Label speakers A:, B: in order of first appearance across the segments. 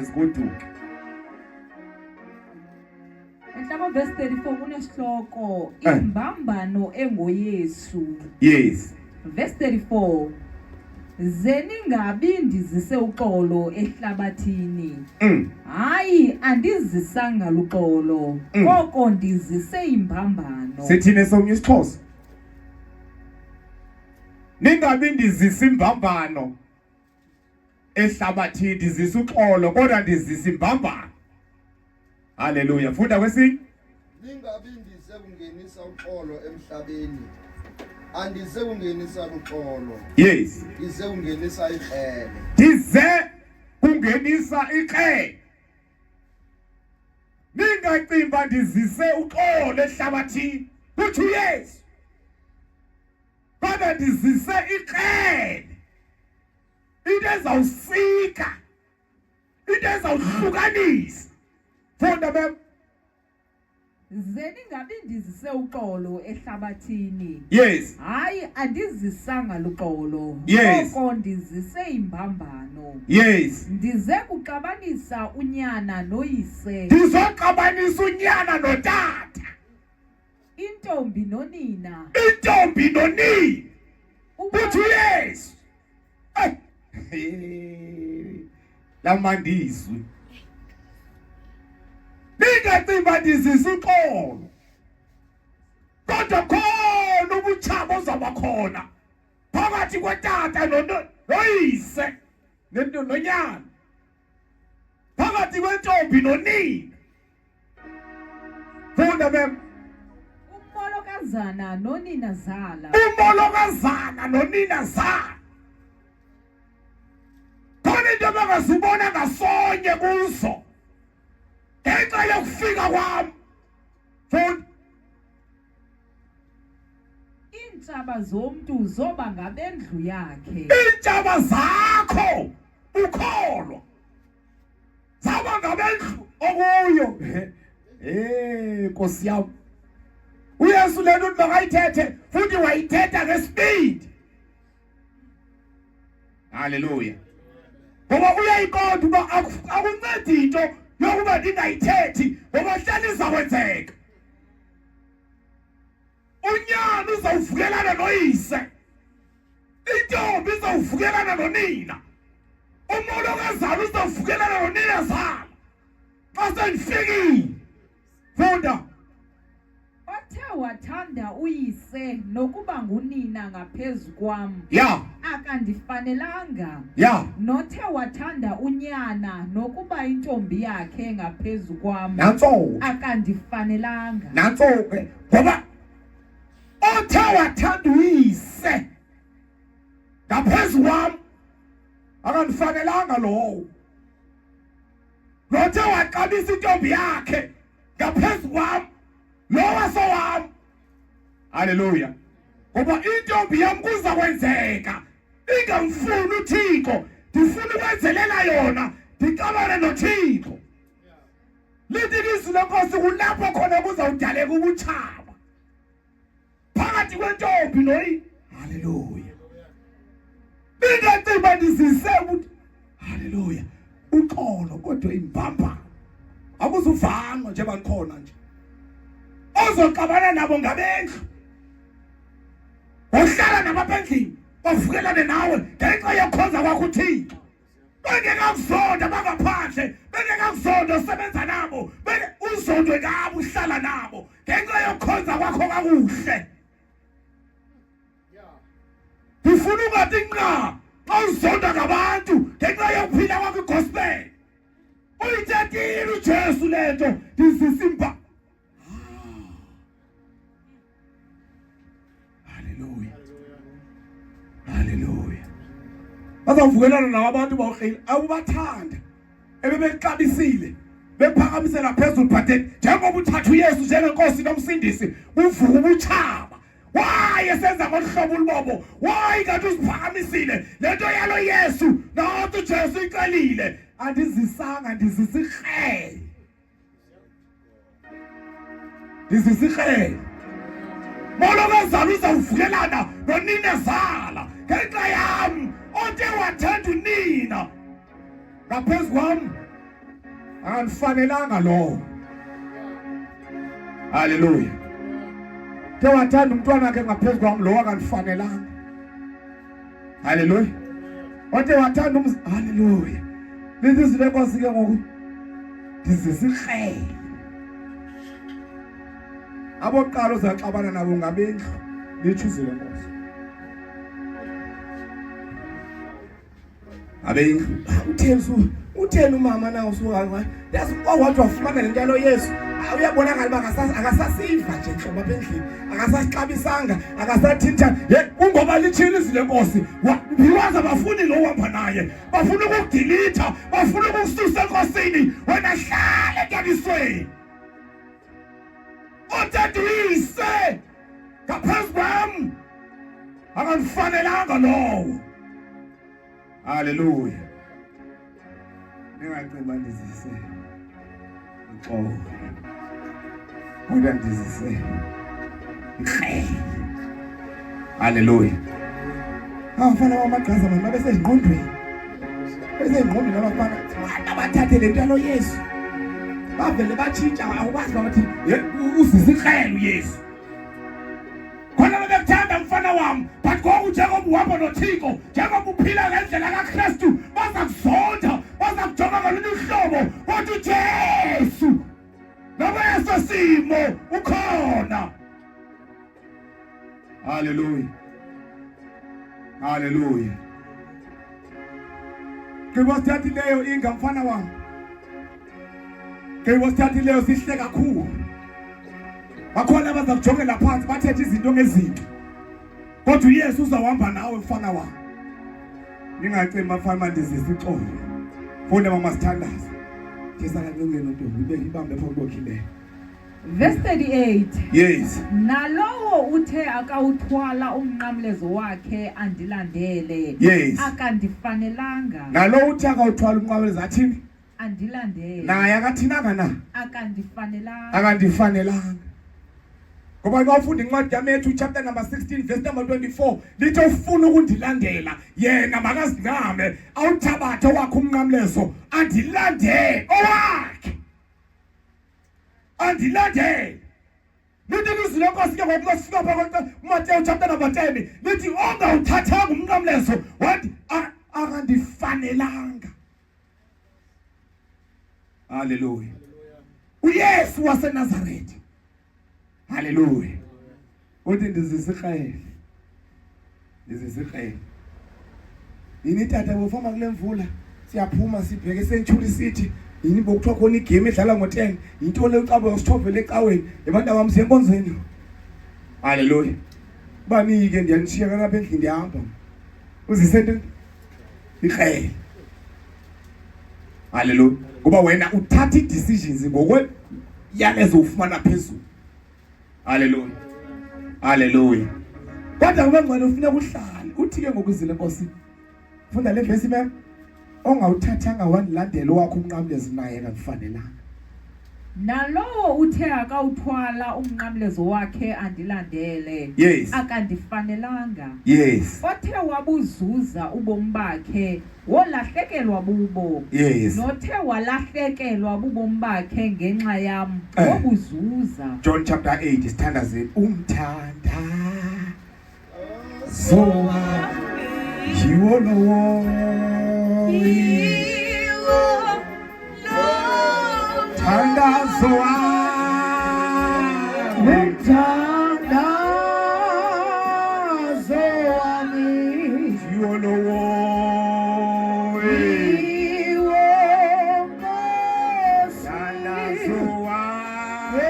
A: Sigoduke.
B: Enhla verse 34 kunesihloko
A: Eh.
B: imbambano engoYesu.
A: Yes.
B: Verse 34 Ze ningabi ndizise uxolo ehlabathini. Hayi andizisanga luxolo koko ndizise imbambano.
A: Sithini esomnye isiXhosa? Ningabi ndizisa imbambano ehlabathini, ndizisa uxolo kodwa ndizisa imbambano. Haleluya. Funda kwesinye.
C: Ningabi ndize kungenisa uxolo emhlabeni. Andize kungenisa luxolo.
A: Yes.
C: Ndize kungenisa ikrele.
A: Ndize kungenisa ikrele. Ningacimba ndizise uxolo ehlabathini. Kuthi uYesu. Kodwa ndizise ikrele. Into ezawusika. Into ezawuhlukanisa. Funda bem.
B: Ze ningabi ndizise uxolo ehlabathini.
A: Yes.
B: Hayi andizisanga luxolo.
A: Yes.
B: Koko ndizise imbambano.
A: Yes.
B: Ndize kuxabanisa unyana noyise.
A: Ndizoxabanisa unyana notata.
B: Intombi nonina.
A: Intombi nonina. Uthi uYesu. Lamandizwi. Ningacimba ndizisa uxolo. Kodwa khona ubutshaba ozawuba khona phakathi kwetata noyise nonyana. Phakathi kwentombi nonina. Funda mem.
B: Umolokazana nonina zala.
A: Umolokazana nonina zala. Khona into abangazibona ngasonye kuzo. Ngenxa yokufika kwami. Funda.
B: Iintshaba zomntu zoba ngabendlu yakhe.
A: Iintshaba zakho ukholwa. Zaba ngabendlu okuyo. Eh Nkosi yam. uYesu le nto makayithethe futhi wayithetha ngesibindi. Haleluya. Ngoba uyayiqonda uba akuncedi into yokuba ndingayithethi ngoba hleli izakwenzeka. Unyana uzawuvukelana noyise. Intombi izawuvukelana nonina. Umolokazana uzawuvukelana noninazala. Xa sendifikile. Funda.
B: Othe wathanda uyise nokuba ngunina ngaphezu kwam.
A: Yeah.
B: Akandifanelanga.
A: Yeah.
B: Nothe wathanda unyana nokuba intombi yakhe ngaphezu kwam.
A: Nantso.
B: Akandifanelanga.
A: Nantso ke ngoba othe wathanda uyise ngaphezu kwam akandifanelanga lowo. Nothe waxabisa intombi yakhe ngaphezu kwam lowo sowam. Haleluya. Ngoba intombi yam kuza kwenzeka ingamfuni uThixo, ndifuna ukwenzelela yona ndixabane noThixo. Lithi ilizwi lenkosi kulapho khona kuzawudaleka ubutshaba phakathi kwentombi noyi. Haleluya. Ingacimba ndizise ukuthi haleluya uxolo kodwa imbambano akuzuvanwa njengoba nikhona nje. Ozoxabana nabo ngabendlu ohlala nabo apha endlini bavukelane nawe ngenxa yokhonza kwakho uThixo. Bengekakuzonda bangaphandle, bengekakuzonda osebenza nabo, uzondwe ngabo uhlala nabo ngenxa yokukhonza kwakho kakuhle. Ndifuna ungathi nqa xa uzonda ngabantu ngenxa yokuphila kwakho igospel. Uyithethile uJesu le nto ndizisa imba. Haleluya. Haleluya. Bazawuvukelana nawo abantu bawuqile awubathanda ebebexabisile bephakamisela phezulu but njengoba uthatha uYesu njengenkosi nomsindisi kuvuka ubutshaba. Why esenza ngolu hlobo ulubobo? Why kanti uziphakamisile le nto yalo Yesu? Nathi uJesu icelile andizisanga ndizisa ikrele. Ndizisa ikrele. Molokazana uzawuvukelana noninezala ngenxa yam othe wathanda unina ngaphezu kwam. Akandifanelanga lowo. Haleluya. Ke wathanda umntwana wakhe ngaphezu kwam, lowo akandifanelanga. Haleluya. Wathi wathanda umzi. Haleluya. Lithi izwi lenkosi ke ngoku ndizisikrele. Abokuqala ozaxabana nabo ngabendlu, litsho izwi lenkosi. Abendlu utheni su utheni umama na usuka yazi wathi wafumana le nto yalo Yesu uyabonakala uba akasasiva nje ntlobo apha endlini akasasixabisanga akasathintha ye kungoba litshile izwi lenkosi ndiwazi abafuni lo uhamba naye bafuna ukukudilitha bafuna ukukususa enkosini wena hlala entabisweni otata uyise ngaphezu kwam akandifanelanga lowo. Haleluya. Ningacingi ndizise uxolo, kodwa ndizise ikrele. Haleluya. Abafana bamagqaza mani babesezingqondweni, besezingqondweni abafana bathathe le nto yalo Yesu bavele batshintsha, awukwazi bathi uzise ikrele uYesu. Khona bebekuthanda mfana wam, but ngoku njengoba uhamba noThixo, njengoba uphila ngendlela kaKristu, baza kuzonda, baza kujonga ngolunye uhlobo, kodwa uJesu nakweso simo ukhona. Haleluya, haleluya. Gqiba sithathileyo inga mfana wam, gqiba sithathileyo sihle kakhulu. Bakhona abaza kujongela phansi bathethe izinto ngezinto, kodwa uYesu uzawuhamba nawe mfana wam. Ningacimi bafana, mandizise ixolo. Funda mama, sithandaze. Thisa kancinci nontombi, ibe ibambe phambi kokhileyo.
B: Verse 38.
A: Yes.
B: Nalowo uthe akawuthwala umnqamlezo wakhe andilandele.
A: Yes.
B: Akandifanelanga.
A: Nalowo uthe akawuthwala umnqamlezo athini?
B: Andilandele.
A: Naye akathinanga na?
B: Akandifanelanga.
A: Akandifanelanga. Ngoba xa ufunda incwadi yaMatthew chapter number 16 verse number 24 lithi ufuna ukundilandela yena makazincame awuthabathe owakhe umnqamlezo andilandele owakhe andilandele. Lithi ilizwi lenkosi ke ngoku losifika pha kuMateyu chapter number 10 lithi ongawuthathanga umnqamlezo wathi akandifanelanga. Haleluya. UYesu waseNazaretha. Haleluya. Uthi ndizisikrele. Ndizisikrele. Yini tata bofama kule mvula siyaphuma sibheke eSenchuri City. Yini bokuthiwa khona igame edlala ngo-10. Yintoni le ucaba usithovele ecaweni. Abantu abam siye enkonzweni. Haleluya. Banike ndiyanishiya kalapha endlini ndiyahamba. Uzise ntoni? Ikrele. Haleluya. Ngoba wena uthatha i-decisions ngokwe yalezo ufumana phezulu. Haleluya. Haleluya. Kodwa kube ngcwele ufuna kuhlale. Uthi ke ngokuzile Nkosi. Funda le verse ma'am. Ongawuthathanga wandilandela owakho umnqamlezo naye akakufanelanga.
B: Nalowo uthe akawuthwala umnqamlezo wakhe andilandele.
A: Yes.
B: Akandifanelanga.
A: Yes.
B: Othe wabuzuza ubomi bakhe wolahlekelwa bubo.
A: Yes.
B: Nothe walahlekelwa bubomi bakhe ngenxa yam
A: Eh.
B: wobuzuza.
A: John chapter 8 sithandaze umthanda zowa yiwo lowo thandazo wami
B: Umthandazo wami
A: yiwo lowo
B: yiwo Nkosi.
A: thandazo wami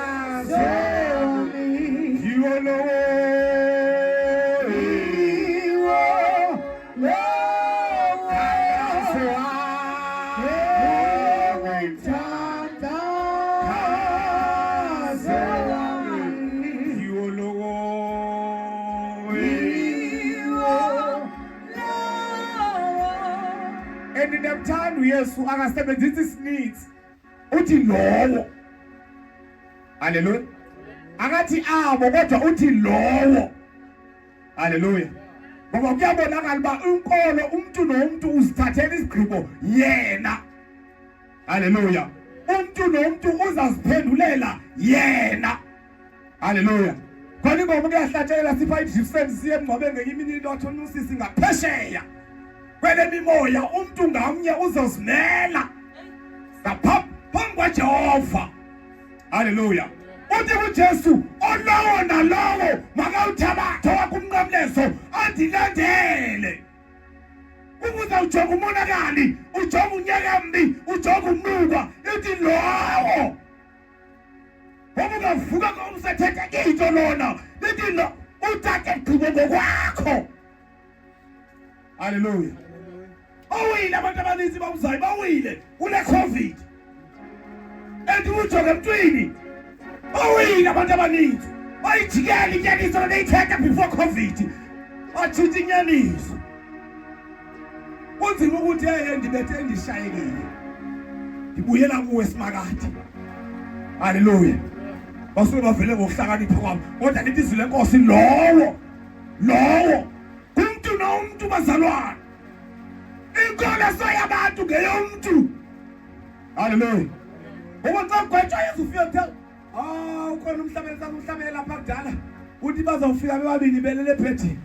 B: Umthandazo wami
A: yiwo lowo
B: yiwo lowo.
A: thandazo wami
B: Umthandazo wami
A: yiwo lowo
B: yiwo lowo.
A: And ndiyamthanda uYesu akasebenzisi isininzi, uthi lowo. Haleluya. Akathi abo kodwa uthi lowo. Haleluya. Ngoba kuyabonakala uba inkolo umntu nomntu uzithathela isigqibo yena. Haleluya. Umntu nomntu uzaziphendulela yena. Haleluya. Khona ingoma kuyahlatshelwa sipha i-gypsum siye emngcwabeni ngenye imini into wathi usisi ngaphesheya. Kwele mimoya umntu ngamnye uzozimela ngaphambi kwaJehova. Haleluya. Uthi kuJesu olowo nalowo makawuthabathe wakho umnqamlezo andilandele. Ukuze ujonge umonakali, ujonge unyaka mbi, ujonge umnukwa, ithi lowo ngoba ungavuka ngomsethethe into lona lithi lo uthathe igqibo ngokwakho. Haleluya. Bawile abantu abaninzi bawuzayo bawile kule COVID. And ujonge emntwini. Bawile abantu abaninzi. Bayijikela inyaniso bebeyithetha before COVID. Batshintsha inyaniso. Kunzima ukuthi hey ndibethe ndishayekile. Ndibuyela kuwe simakade. Haleluya. Basuke bavele ngokuhlakanipha kwabo. Kodwa lithi izwi lenkosi lowo lowo kumntu nomntu bazalwane inkolo soyabantu ngeyomntu haleluya ngoba xa kugwetshwa Yesu ufika kuthiwa ah ukhona umhlabeli sakumhlabeli lapha kudala uthi bazawufika bebabini belele ebhedini.